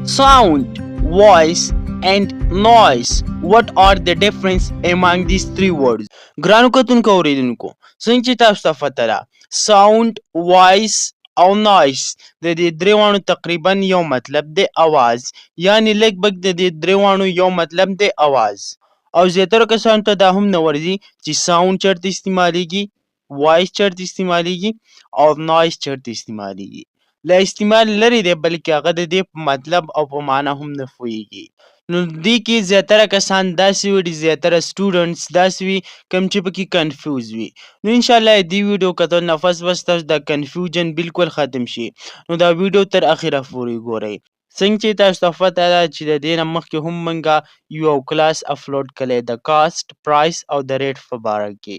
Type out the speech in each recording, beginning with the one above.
Sound, voice and noise. What are the difference among these three words? ګرانو کتونکو اوریدونکو، څنګه چې تاسو ته پته ده، ساوند، وایس او نویز د دې درېواړو تقریبا یو مطلب دی، اواز. یعنی لږ بګ د دې درېواړو یو مطلب دی، اواز. او زیاتره کسانو ته دا هم نه ورځي چې ساوند چېرته استعمالیږي، وایس چېرته استعمالیږي او نویز چېرته استعمالیږي. له استعمال لرې دی، بلکې هغه د دې په مطلب او په معنا هم نه پوهیږي. نو دې کې زیاتره کسان داسې وي، زیاتره سټوډنټس داسې وي کوم چې پکې کنفیوز وي. نو انشاءالله دې ویډیو کتل نه پس به ستاسو دا کنفیوژن بالکل ختم شي. نو دا ویډیو تر اخره پورې ګورئ. څنګه چې تاسو ته پته ده چې د دې نه مخکې هم مونږه یو کلاس اپلوډ کړی د کاست، پرایس او د ریټ په باره کې،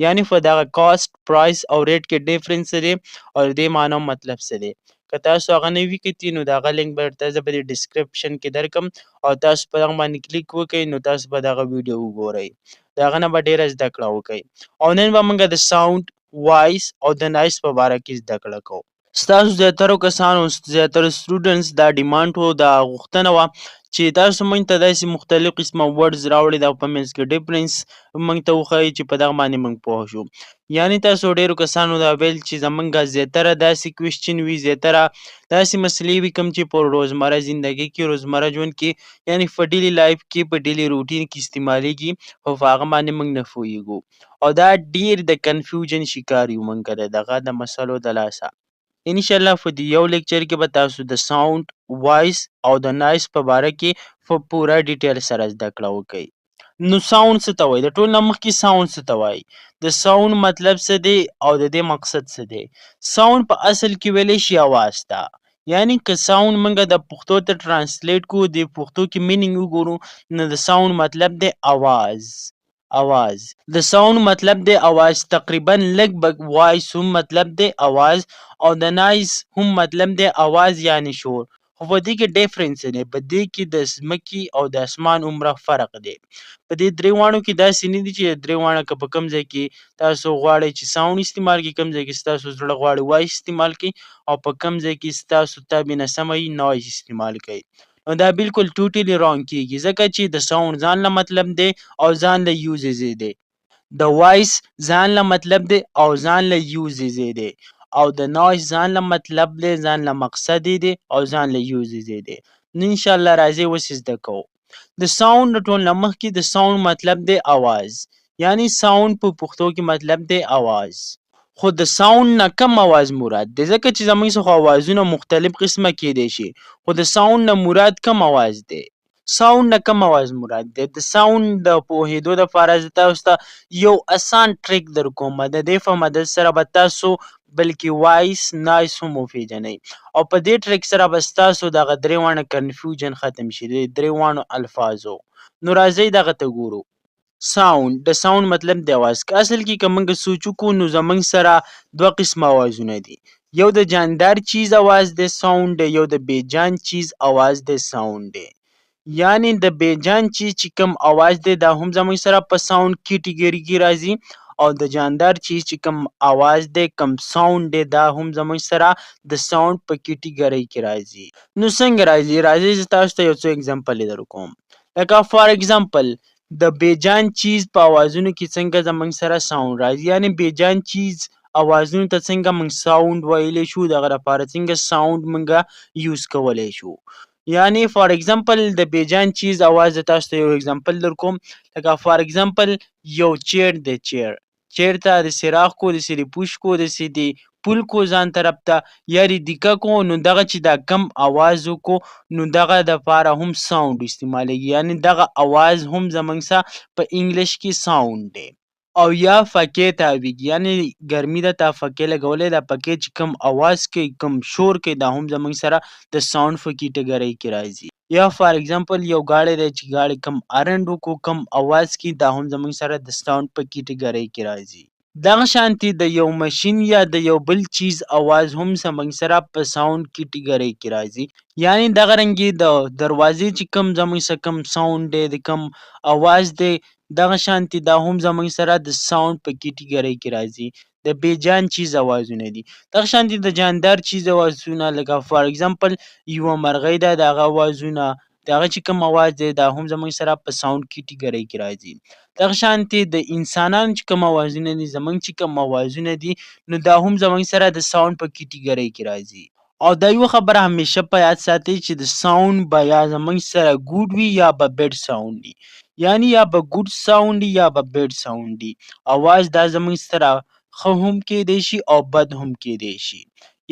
یعنی په دغه کاست، پرایس او ریټ کې ډیفرنس څه دی او د دې معنا مطلب څه دی. که تاسو هغه نه وي کتي، نو د هغه لینک به درته زه په دې ډسکرپشن کې درکم او تاسو په دغه باندې کلیک وکړئ، نو تاسو به دغه ویډیو وګورئ، د هغه نه به ډېره زده کړه وکړئ. او نن به موږ د ساوند، وایس او د نایس په باره کې زده کړه کوو. ستاسو زیاترو کسانو، زیاترو سټوډنټس دا ډیمانډ وو، دا غوښتنه وه چې تاسو موږ ته داسې مختلف قسمه ورډز راوړئ، دا په منځ کې ډیفرنس موږ ته وښایي چې په دغه باندې موږ پوه شو. یعنی تاسو ډیرو کسانو دا ویل چې زمونږ زیاتره داسې کوېشچن وي، زیاتره داسې مسلې وي کوم چې په روزمره زندګۍ کې، روزمره ژوند کې، یعنی په ډیلي لایف کې، په ډیلي روټین کې استعمالیږي، خو په هغه باندې موږ نه پوهیږو او دا ډیر د کنفیوژن شکار یو موږ د دغه د مسلو د لاسه. انشاءالله په دې یو لیکچر کې به تاسو د ساوند، وایس او د نایس په باره کې په پوره ډیټیل سره زده کړه وکړئ. نو ساوند څه ته وایي؟ د ټول نه مخکې ساوند څه ته وایي، د ساوند مطلب څه دی او د دې مقصد څه دی؟ ساوند په اصل کې ویلی شي اواز ته. یعنی که ساوند موږ د پښتو ته ترانسلیټ کو، د پښتو کې مینینګ وګورو، نو د ساوند مطلب دی اواز. اواز، د ساوند مطلب دی اواز. تقریبا لږ بګ وایس هم مطلب دی اواز او د نایس هم مطلب دی اواز، یعنی شور. خو په دې کې ډیفرنس دی، په دې کې د ځمکې او د اسمان عمره فرق دی. په دې درې واڼو کې داسې نه دي چې درې واڼه که په کوم ځای کې تاسو غواړئ چې ساوند استعمال کړئ، کوم ځای کې ستاسو زړه غواړي وایس استعمال کړئ او په کوم ځای کې ستاسو طبع نه سمه وي نویز استعمال کړئ، نو دا بالکل ټوټلی رانګ کیږي، ځکه چې د ساوند ځان له مطلب دی او ځان له یوزز دی، د وایس ځان له مطلب دی او ځان له یوزز دی، او د نویز ځان له مطلب دی، ځان له مقصد دی او ځان له یوزز دی. نو انشاءالله راځئ اوس یې زده کوو. د ساوند د ټول نه مخکې د ساوند مطلب دی اواز، یعنی ساوند په پښتو کې مطلب دی اواز. خو د ساوند نه کم اواز مراد دی، ځکه چې زموږ څخه اوازونه مختلف قسمه کیدی شي، خو د ساوند نه مراد کم اواز دی. ساوند نه کم اواز مراد دی. د ساوند د پوهېدو دپاره زه تاسو ته یو اسان ټریک در کوم، د دې په مدد سره به تاسو بلکې وایس، نایس هم وپېژنئ او په دې ټریک سره به ستاسو دغه درې واڼه کنفیوژن ختم شي، د درې واڼو الفاظو. نو راځئ دغه ته ګورو. ساوند، د ساوند مطلب دی اواز. که اصل کې که موږ سوچ وکړو، نو زموږ سره دوه قسمه اوازونه دي. یو د جاندار چیز اواز دی، ساوند دی، یو د بې جان چیز اواز دی، ساوند دی. یعنی د بې جان چیز چې کوم اواز دی، دا هم زموږ سره په ساوند کیټیګوري کې راځي، او د جاندار چیز چې کوم اواز دی، کوم ساوند دی، دا هم زموږ سره د ساوند په کیټیګوري کې راځي. نو څنګه راځي؟ راځئ زه تاسو ته یو څو اگزامپل درکوم. لکه فار اگزامپل د بې جان چیز په اوازونو کې څنګه زموږ سره ساوند راځي، یعنی بې جان چیز اوازونو ته څنګه موږ ساوند ویلی شو، دغه لپاره څنګه ساوند موږ یوز کولی شو. یعنی فار اگزامپل د بې جان چیز اواز زه تاسو ته یو اگزامپل درکوم. لکه فار اگزامپل یو چیر دی، چیر چیرته د څراغ کو، داسې د پوش کو، داسې د پول کو ځان طرف ته یا د دیکه کو، نو دغه چې دا کم اواز وکړو، نو دغه دپاره هم ساوند استعمالیږي، یعنی دغه اواز هم زموږ سره په انګلیش کې ساوند دی. او یا فکې تاویږي، یعنی ګرمي ده، تا فکې لګولې ده، پکې چې کوم اواز کوي، کوم شور کوي، دا هم زموږ سره د ساوند په کیټګورۍ کې راځي. یا فار اگزامپل یو ګاډی دی چې ګاډی کوم ارنډ وکړو، کوم اواز کوي، دا هم زموږ سره د ساوند په کیټګورۍ کې راځي. دغه شانتي د یو ماشین یا د یو بل چیز اواز هم زموږ سره په ساوند کیټګورۍ کې راځي. یعنی دغه رنګې د دروازې چې کوم زموږ سره کوم ساوند دی، د کوم اواز دی، دغه شانتي دا هم زموږ سره د ساوند په کیټګورۍ کې راځي. د بې جان چیز اوازونه دي. دغه شان دي د جاندار چیز اوازونه، لکه فار ایگزامپل یوه مرغۍ ده، د هغه اوازونه، د هغه چې کوم اواز دی دا هم زموږ سره په sound category کې راځي. دغه شانتې د انسانانو چې کوم اوازونه دي، زموږ چې کوم اوازونه دي، نو دا هم زموږ سره د sound په category کې راځي. او دا یوه خبره همیشه په یاد ساتئ چې د sound به یا زموږ سره good وي یا به bad sound وي، یعنی یا به good sound وي یا به bad sound وي. اواز دا زموږ سره ښه هم کیدی شي او بد هم کیدی شي،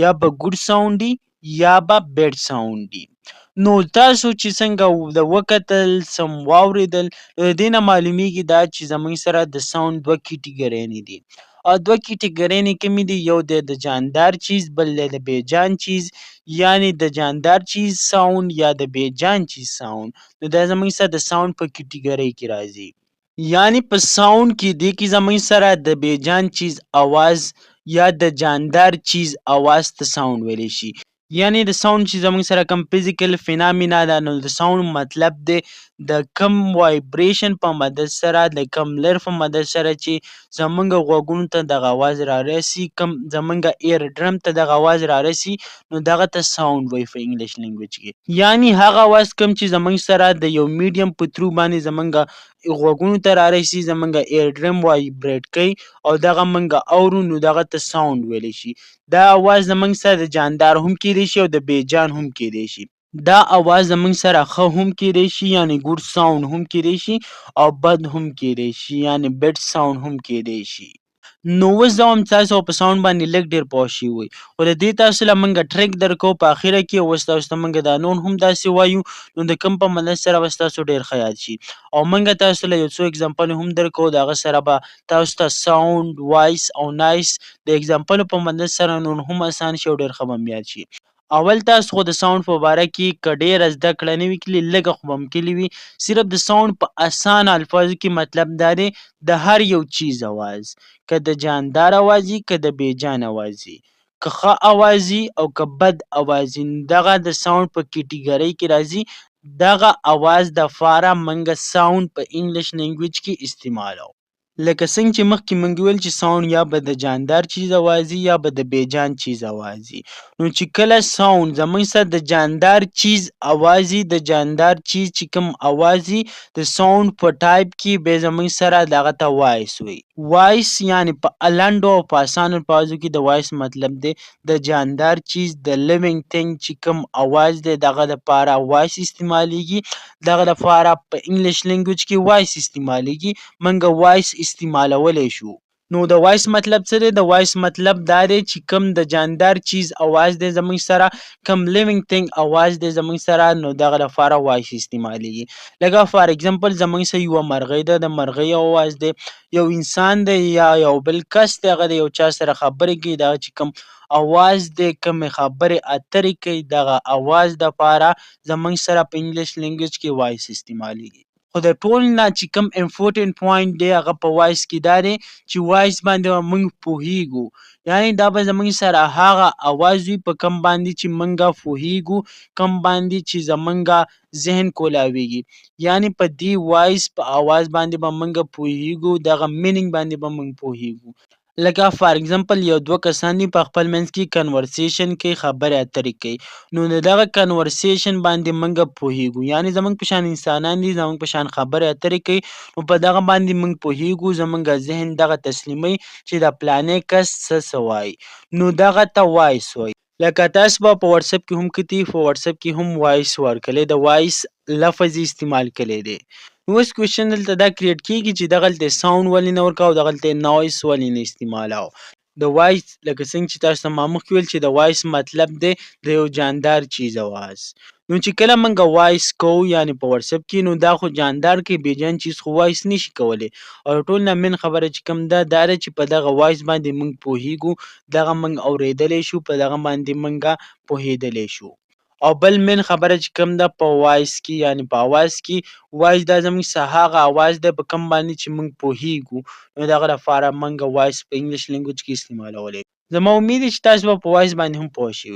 یا به good sound وي یا به bad sound وي. نو تاسو چې څنګه د وکتل سم واورېدل، نو د دې نه معلومیږي دا چې زموږ سره د sound دوه کیټګریانې دي. او دوه کیټګریانې کومې دي؟ یو دی د جاندار چیز، بل دی د بېجان چیز، یعنی د جاندار چیز sound یا د بېجان چیز sound. نو دا زموږ سره د sound په category کې راځي. یعنی په sound کې دې کې زموږ سره د بېجان چیز اواز یا د جاندار چیز اواز ته sound ویلی شي. یعنی د sound چې زموږ سره کوم physical phenomena ده، نو د sound مطلب دی د کم vibration په مدد سره، د کم لر په مدد سره چې زموږ غوږونو ته دغه اواز رارسي، کم زموږ ear drum ته دغه اواز رارسي، نو دغه ته sound وایي په English language کې. یعنی هغه اواز کوم چې زموږ سره د یو میډیم په through باندې زموږ غوږونو ته رارسي، زموږ ear drum vibrate کوي او دغه موږ اورو، نو دغه ته sound ویلی شي. دا اواز زموږ سره د جاندار هم کیدی شي او د بېجان هم کیدی شي. دا اواز زموږ سره ښه هم کیدی شي، یعنی good sound هم کیدی شي، او بد هم کیدی شي، یعنی bad sound هم کیدی شي. نو اوس زه هم تاسو په sound باندې لږ ډېر پوه شوي وئ، خو د دې تاسو له موږ trick درکو په اخره کې. اوس تاسو ته موږ دا نور هم داسې وایو، نو د کوم په مدد سره به ستاسو ډېر ښه یاد شي. او موږ تاسو له یو څو example هم درکو، د هغه سره به تاسو ته sound، voice او noise د example په مدد سره نور هم اسان شي او ډېر ښه به هم یاد شي. اول تاسو خو د sound په باره کې که ډېره زده کړه نه وي کړې، لږه خو به هم کړې وي. صرف د sound په اسانه الفاظو کې مطلب دا دی د هر یو چیز اواز، که د جاندار اواز وي که د بېجان اواز وي، که ښه اواز وي او که بد اواز وي، دغه د sound په category کې راځي. دغه اواز د فاره موږ sound په English language کې استعمالو. لکه څنګه چې مخکې مونږ وویل چې sound یا به د جاندار چیز اواز وي یا به د بېجان چیز اواز وي. نو چې کله sound زموږ سره د جاندار چیز اواز وي، د جاندار چیز چې کوم اواز وي د sound په ټایپ کې، بیا زموږ سره دغه ته voice وایي. voice یعنی په لنډو او په اسانو الفاظو کې د voice مطلب دی د جاندار چیز، د living thing چې کوم اواز دی دغه دپاره voice استعمالیږي. دغه دپاره په English language کې voice استعمالیږي، موږ voice استعمالولی شو. نو د voice مطلب څه دی؟ د voice مطلب دا دی چې کوم د جاندار چیز اواز دی زموږ سره، کوم living thing اواز دی زموږ سره، نو دغه لپاره voice استعمالیږي. لکه for example زموږ سره یوه مرغۍ ده، د مرغۍ اواز دی، یو انسان دی یا یو بل کس دی، هغه د یو چا سره خبرې کوي، دغه چې کوم اواز دی، کومې خبرې اترې کوي، دغه اواز دپاره زموږ سره په English language کې voice استعمالیږي. خو د ټول نه چې کوم important point دی هغه په voice کې دا دی چې voice باندې به موږ پوهیږو، یعنی دا به زموږ سره هغه اواز وي په کوم باندې چې موږ پوهیږو، کوم باندې چې زموږ ذهن کولاویږي، یعنی په دې voice په اواز باندې به موږ پوهیږو، دغه meaning باندې به موږ پوهیږو. لکه for example یو دوه کسان دي په خپل منځ کې conversation کوي، خبرې اترې کوي، نو د دغه conversation باندې موږ پوهیږو، یعنی زموږ په شان انسانان دي، زموږ په شان خبرې اترې کوي، نو په دغه باندې موږ پوهیږو، زموږ ذهن دغه تسلیموي چې دا پلانی کس څه څه وایي، نو دغه ته voice وایي. لکه تاسو به په WhatsApp کې هم کتي، په WhatsApp کې هم voice ورکړی، د voice لفظ یې استعمال کړی دی. نو اوس question دلته دا create کیږي چې دغلته sound ولې نه ورکاو، دغلته noise ولې نه استعمالاو. د voice لکه څنګه چې تاسو ته ما مخکې وویل چې د voice مطلب دی د یو جاندار چیز اواز. نو چې کله موږ voice کوو یعنی په WhatsApp کې، نو دا خو جاندار کې بېجان چیز خو voice نشي کولی. او ټول نه main خبره چې کوم ده دا ده چې په دغه voice باندې موږ پوهیږو، دغه موږ اورېدلی شو، په دغه باندې موږ پوهېدلی شو. او بل main خبره چې کوم ده په voice کې یعنی په اواز کې، voice دا زموږ څه هغه اواز دی په کوم باندې چې موږ پوهیږو، نو دغه لپاره موږ voice په English language کې استعمالولی. زما امید دی چې تاسو به په voice باندې هم پوه شئ.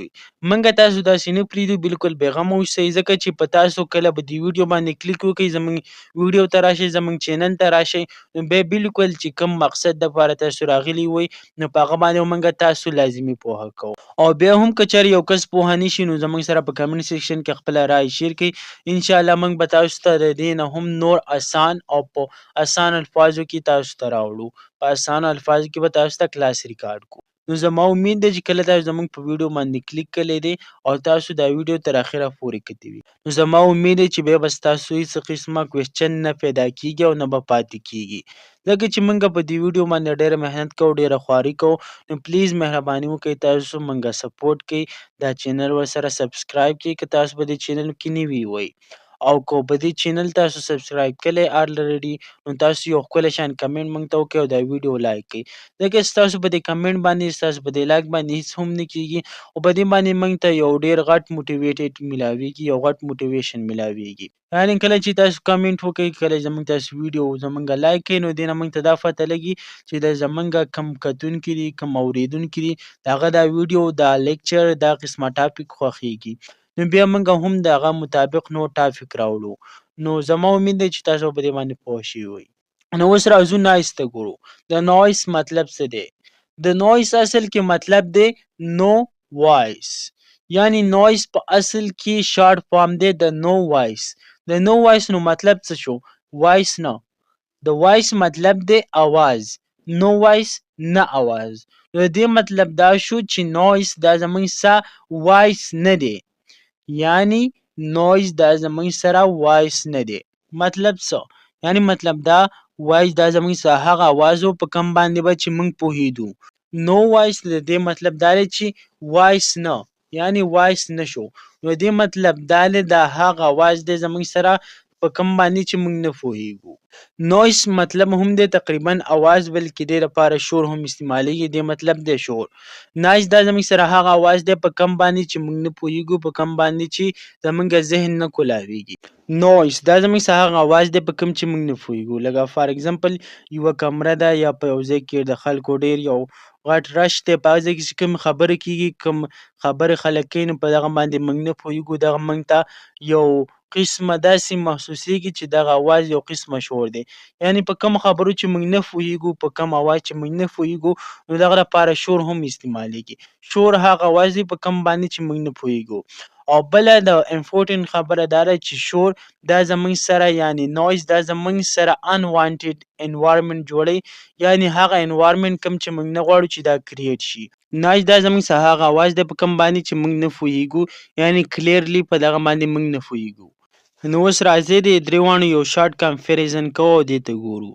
مونږ تاسو داسې نه پریږدو، بالکل بېغمه اوسئ، ځکه چې په تاسو کله به دې ویډیو باندې کلیک وکړئ، زمونږ ویډیو ته راشئ، زمونږ چینل ته راشئ، نو بیا بالکل چې کوم مقصد دپاره تاسو راغلي وئ نو په هغه باندې مونږ تاسو لازمي پوهه کوو. او بیا هم که چېرې یو کس پوهه نه شي نو زمونږ سره په comment section کې خپله رای share کړئ. انشاءالله مونږ به تاسو ته د دې نه هم نور اسان او په اسان الفاظو کې تاسو ته راوړو، په اسانو الفاظو کې به تاسو ته کلاس ریکارډ کړو. نو زما امید دی چې کله تاسو زمونږ په ویډیو باندې کلیک کړی دی او تاسو دا ویډیو تر اخره پورې کتلی وي، نو زما امید دی چې بیا به ستاسو هېڅ قسمه question نه پیدا کیږي او نه به پاتې کیږي، ځکه چې مونږ په دې ویډیو باندې ډېره محنت کوو، ډېره خواري کوو. نو please مهرباني وکړئ تاسو مونږ support کړئ، دا چینل ورسره subscribe کړئ که تاسو په دې چینل کې نوي وئ، او که په دې چینل تاسو subscribe کړئ already نو تاسو یو ښکلی شان comment مونږ ته وکړئ او دا ویډیو like کړئ، ځکه ستاسو په دې comment باندې، ستاسو په دې like باندې هېڅ هم نه کیږي، خو په دې باندې مونږ ته یو ډېر غټ motivated میلاویږي، یو غټ motivation میلاویږي. یعنې کله چې تاسو comment وکړئ، کله زمونږ تاسو ویډیو زمونږ like کړئ، نو دې نه مونږ ته دا پته لګي چې دا زمونږ کم کتونکي دي، کم اورېدونکي دي، د هغه دا ویډیو، دا lecture، دا قسمه topic خوښیږي، نو بیا مونږ هم د هغه مطابق نور topic راوړو. نو زما امید دی چې تاسو په دې باندې پوه شوي وئ. نو اوس راځو noise ته ګورو. د noise مطلب څه دی؟ د noise اصل کې مطلب دی no voice، یعنی noise په اصل کې short form دی د no voice. د no voice نو مطلب څه شو؟ voice نه، د voice مطلب دی اواز، no voice نه اواز. نو د دې مطلب دا شو چې noise دا زمونږ څه voice نه دی، یعنی noise دا زمونږ سره voice نه دی. مطلب څه؟ یعنی مطلب دا voice دا زمونږ سره هغه اواز و په کوم باندې به چې مونږ پوهېدو. no voice د دې مطلب دا دی چې voice نه، یعنی voice نه شو. نو د دې مطلب دا دی دا هغه اواز دی زمونږ سره په کوم باندې چې مونږ نه پوهېږو. noise مطلب هم دی تقریبا اواز، بلکې دې لپاره شور هم استعمالیږي، دې مطلب دی شور. noise دا زمونږ سره هغه اواز دی په کوم باندې چې مونږ نه پوهېږو، په کوم باندې چې زمونږ ذهن نه کولاویږي. noise دا زمونږ سره هغه اواز دی په کوم چې مونږ نه پوهېږو. لکه for example یوه کمره ده یا په یو ځای کې د خلکو ډېر یو غټ rush دی، په هغه ځای کې چې کوم خبرې کیږي، کوم خبرې خلک کوي، نو په دغه باندې مونږ نه پوهېږو. دغه مونږ ته یو قسمه داسې محسوسیږي چې دغه اواز یو قسمه شور دی، یعنی په کوم خبرو چې مونږ نه پوهېږو، په کوم اواز چې مونږ نه پوهېږو، نو دغه لپاره شور هم استعمالیږي. شور هغه اواز دی په کوم باندې چې مونږ نه پوهېږو. او بله د important خبره دا ده چې شور دا زمونږ سره، یعنی noise دا زمونږ سره unwanted environment جوړوي، یعنی هغه environment کوم چې مونږ نه غواړو چې دا create شي. noise دا زمونږ سره هغه اواز دی په کوم باندې چې مونږ نه پوهېږو، یعنی clearly په دغه باندې مونږ نه پوهېږو. نو اوس راځئ د درې واړو یو short comparison کوو او دې ته ګورو.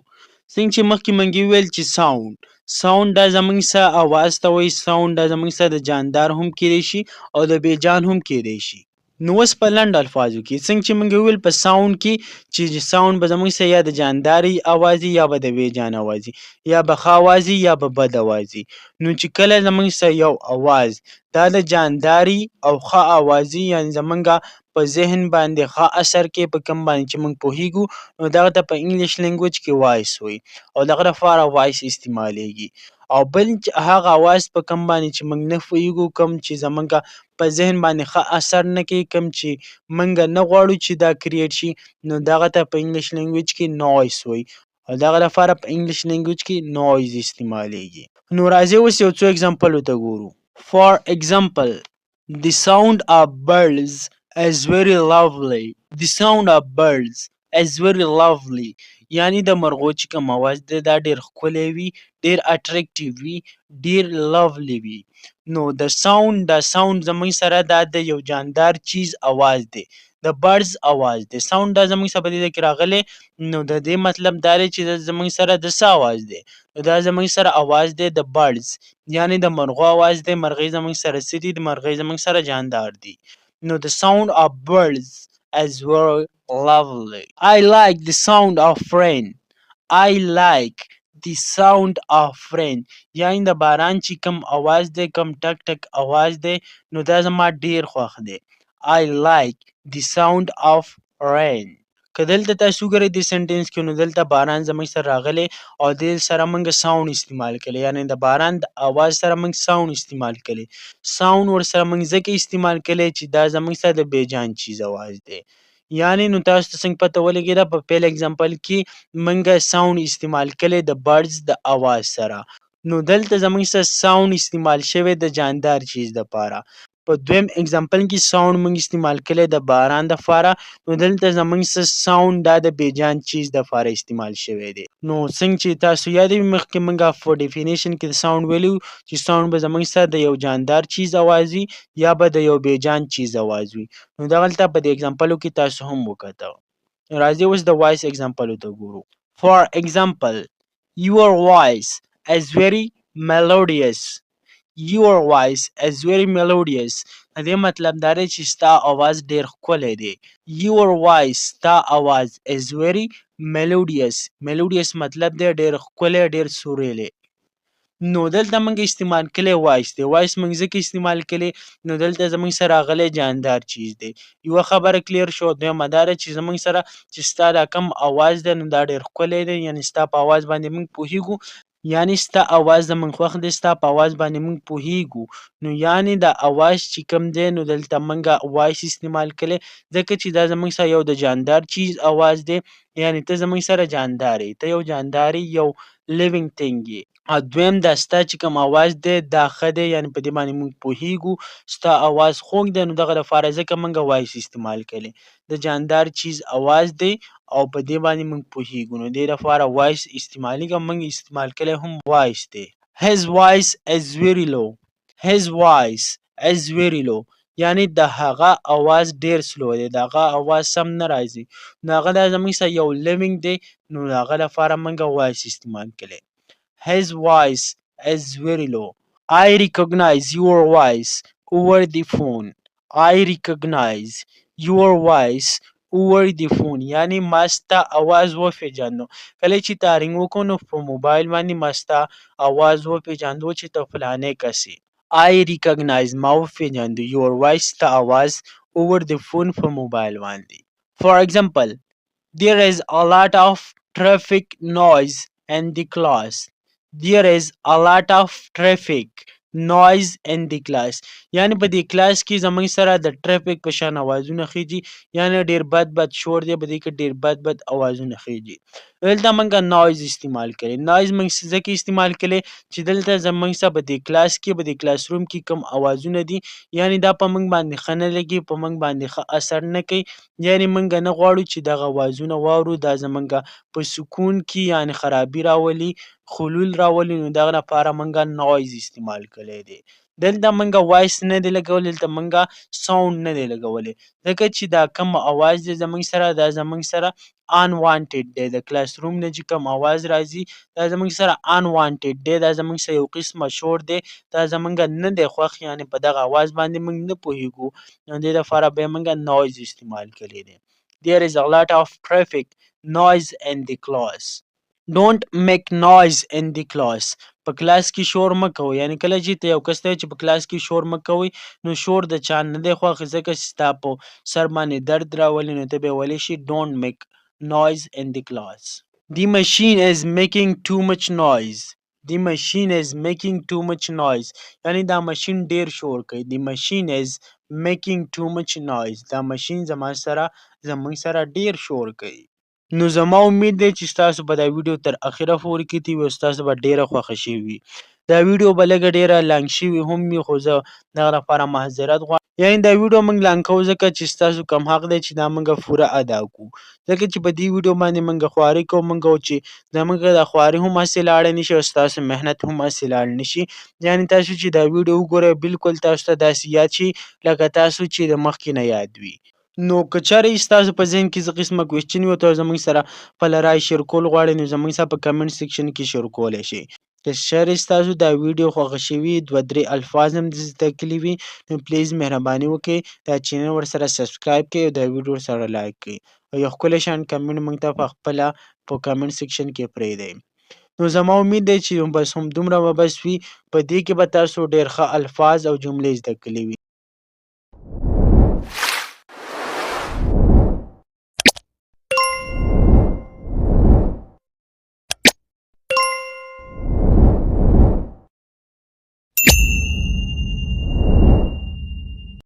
څنګه چې مخکې مونږ وویل چې sound، sound دا زمونږ سره اواز ته وایي، sound دا زمونږ سره د جاندار هم کیدی شي او د بې جان هم کیدی شي. نو اوس په لنډو الفاظو کې څنګه چې مونږ وویل په sound کې چې sound به زمونږ سره یا د جانداري اواز وي یا به د بې جان اواز وي، یا به ښه اواز وي یا به بد اواز وي. نو چې کله زمونږ سره یو اواز دا د جانداري او ښه اواز وي، یعنی زمونږ په ذهن باندې ښه اثر کوي، په کوم باندې چې مونږ پوهېږو، نو دغه ته په English language کې voice وایي او دغه لپاره voice استعمالیږي. او بل هغه اواز په کوم باندې چې مونږ نه پوهېږو، کوم چې زمونږ په ذهن باندې ښه اثر نه کوي، کوم چې مونږ نه غواړو چې دا create شي، نو دغه ته په English language کې noise وایي او دغه لپاره په English language کې noise استعمالیږي. نو راځئ اوس یو څو example ته ګورو. For example, the sound of birds is very lovely. The sound of birds is very lovely. یعنی د مرغو چې کوم اواز دی دا ډېر ښکلی وي، ډېر attractive وي، ډېر lovely وي. نو د sound، دا sound زموږ سره دا د یو جاندار چیز اواز دی، د birds اواز دی. sound دا زموږ سره په دې ځای کې راغلی، نو د دې مطلب دا دی چې دا زموږ سره د څه اواز دی؟ نو دا زموږ سره اواز دی د birds، یعنی د مرغو اواز دی. مرغۍ زموږ سره څه دي؟ د مرغۍ زموږ سره جاندار دي. نو the sound of birds is very lovely. I like the sound of rain. I like the sound of rain. یعنی د باران چې کوم اواز دی، کوم ټک ټک اواز دی، نو دا زما ډیر خوښ دی. I like the sound of rain. که دلته تاسو وګورئ دې sentence کې، نو دلته باران زموږ سره راغلی او دې سره موږ sound استعمال کړی، یعنی د باران د اواز سره موږ sound استعمال کړی. sound ورسره موږ ځکه استعمال کړی چې دا زموږ سره د بیجان چیز اواز دی. یعنی نو تاسو ته څنګه پته ولګېده، په پیل example کې موږ sound استعمال کړی د birds د اواز سره، نو دلته زموږ سره sound استعمال شوی د جاندار چیز دپاره. په دویم example کې sound موږ استعمال کړی د باران دپاره، نو دلته زموږ سره sound دا د بیجان چیز دپاره استعمال شوی دی. نو څنګه چې تاسو یادوي، مخکې موږ په definition کې د sound ویلي وو چې sound به زموږ سره د یو جاندار چیز اواز وي یا به د یو بیجان چیز اواز وي. نو دغلته په دې example و کې تاسو هم وکته. راځئ اوس د voice example ته ګورو. For example, your voice is very melodious. Your voice is very melodious. د دې مطلب دا دی چې ستا اواز ډیر ښکلی دی. Your voice، ستا اواز، is very melodious. Melodious مطلب دی ډیر ښکلی، ډیر سریلی. نو دلته موږ استعمال کړی voice دی. voice موږ ځکه استعمال کړی، نو دلته زموږ سره راغلی جاندار چیز دی. یوه خبره clear شو. دویمه دا ده چې زموږ سره چې ستا دا کم اواز دی، نو دا ډیر ښکلی دی، یعنی ستا په اواز باندې موږ پوهیږو، یعنی ستا اواز زموږ خوښ دی، ستا په اواز باندې موږ پوهیږو. نو یعنی دا اواز چې کوم دی، نو دلته موږ voice استعمال کړی ځکه چې دا زموږ سره یو د جاندار چیز اواز دی، یعنی ته زموږ سره جاندار یې، ته یو جاندار یې، یو living thing یې. او دویم دا ستا چې کوم اواز دی دا ښه دی، یعنی په دې باندې موږ پوهیږو ستا اواز خوږ دی. نو دغه لپاره ځکه موږ voice استعمال کړی، د جاندار چیز اواز دی او په دې باندې موږ پوهیږو، نو دې لپاره voice استعمالیږي. موږ استعمال کړی هم voice دی. His voice is very low. His voice is very low. یعنی د هغه اواز ډیر slow دی، د هغه اواز سم نه راځي. نو هغه دا زموږ سره یو living دی، نو د هغه لپاره موږ voice استعمال کړی. His voice is very low. I recognize your voice over the phone. I recognize your voice over the phone. یعنی ما ستا اواز وپېژاندو. کله چې تا ring وکړو، نو په موبایل باندې ما ستا اواز وپېژاندو چې ته فلانی کس یې. I recognize، ما وپېژاندو، your voice، ستا اواز، over the phone، په موبایل باندې. For example, there is a lot of traffic noise in the class. There is a lot of traffic noise in the class. یعنی په دې کلاس کې زموږ سره د traffic په شان اوازونه خیږي، یعنی ډیر بد بد شور دی په دې کې، ډیر بد بد اوازونه خیږي. دلته موږ noise استعمال کړي. noise موږ ځکه استعمال کړي چې دلته زموږ سره په دې کلاس کې، په دې class room کې کوم اوازونه دي، یعنی دا په موږ باندې ښه نه لګي، په موږ باندې ښه اثر نه کوي، یعنی موږ نه غواړو چې دغه اوازونه واورو. دا زموږ په سکون کې یعنی خرابي راولي، خلل راولي. نو دغه لپاره موږ noise استعمال کړی دی. دلته موږ voice نه دی لګولی، دلته موږ sound نه دی لګولی، ځکه چې دا کوم اواز دی زموږ سره، دا زموږ سره unwanted دی. د class room نه چې کوم اواز راځي، دا زموږ سره unwanted دی، دا زموږ سره یو قسمه شور دی، دا زموږ نه دی خوښ، یعنی په دغه اواز باندې موږ نه پوهیږو. نو دې لپاره بیا موږ noise استعمال کړی دی. There is a lot of traffic noise in the class. Don't make noise in the class. په کلاس کې شور مه کوئ. یعنی کله چې ته یو کس ته چې په کلاس کې شور مه کوئ، نو شور د چا نه دی خوښ، ځکه چې ستا په سر باندې درد راولي. نو ته به ویلی شي don't make noise in the class. The machine is making too much noise. The machine is making too much noise. یعنی دا ماشین ډیر شور کوي. The machine is making too much noise. دا ماشین زما سره، زموږ سره ډیر شور کوي. نو زما امید دی چې تاسو به دا ویډیو تر اخره پورې کتې وي او ستاسو به ډیره خوښه شوې وي. دا ویډیو به لږه ډیره long شوې هم وي، خو زه دغه لپاره معذرت غواړم. یعنی دا ویډیو موږ long کوو ځکه چې ستاسو کوم حق دی چې دا موږ پوره ادا کړو، ځکه چې په دې ویډیو باندې موږ خواري کوو. موږ چې زموږ د خواري هم هسې لاړه نه شي او ستاسو محنت هم هسې لاړ نه شي. یعنی تاسو چې دا ویډیو وګورئ، بالکل تاسو ته داسې یاد شي لکه تاسو چې د مخکې نه یاد وي. نو که چېرې ستاسو په ذهن کې څه قسمه question وي او تاسو زموږ سره خپله رای share کول غواړئ، نو زموږ سره په comment section کې share کولی شئ. که چېرې ستاسو دا ویډیو خوښه شوي، دوه درې الفاظ هم زده کړي وي، نو please مهرباني وکړئ، دا channel ورسره subscribe کړئ او دا ویډیو ورسره like کړئ او یو ښکلی شان comment موږ ته په خپله په comment section کې پرېږدئ. نو زما امید دی چې بس هم دومره به بس وي. په دې کې به تاسو ډېر ښه الفاظ او جملې زده کړې وي.